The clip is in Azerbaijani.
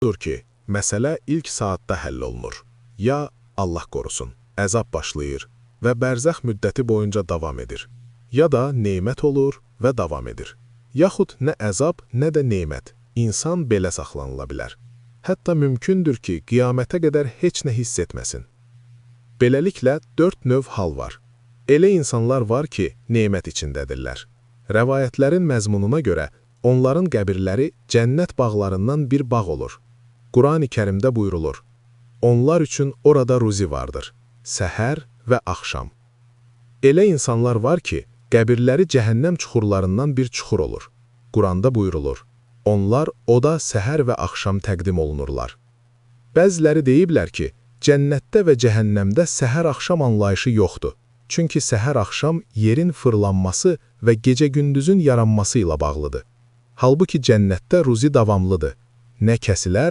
Odur ki, məsələ ilk saatda həll olunur. Ya, Allah qorusun, əzab başlayır və bərzəx müddəti boyunca davam edir. Ya da nemət olur və davam edir. Yaxud nə əzab, nə də nemət, insan belə saxlanıla bilər. Hətta mümkündür ki, qiyamətə qədər heç nə hiss etməsin. Beləliklə, 4 növ hal var. Elə insanlar var ki, nemət içindədirlər. Rəvayətlərin məzmununa görə, onların qəbirləri cənnət bağlarından bir bağ olur. Qurani Kərimdə buyrulur: Onlar üçün orada ruzi vardır, səhər və axşam. Elə insanlar var ki, qəbirləri cəhənnəm çuxurlarından bir çuxur olur. Quranda buyrulur: Onlar oda səhər və axşam təqdim olunurlar. Bəziləri deyiblər ki, cənnətdə və cəhənnəmdə səhər-axşam anlayışı yoxdur. Çünki səhər-axşam yerin fırlanması və gecə-gündüzün yaranması ilə bağlıdır. Halbuki cənnətdə ruzi davamlıdır. Nə kəsilər,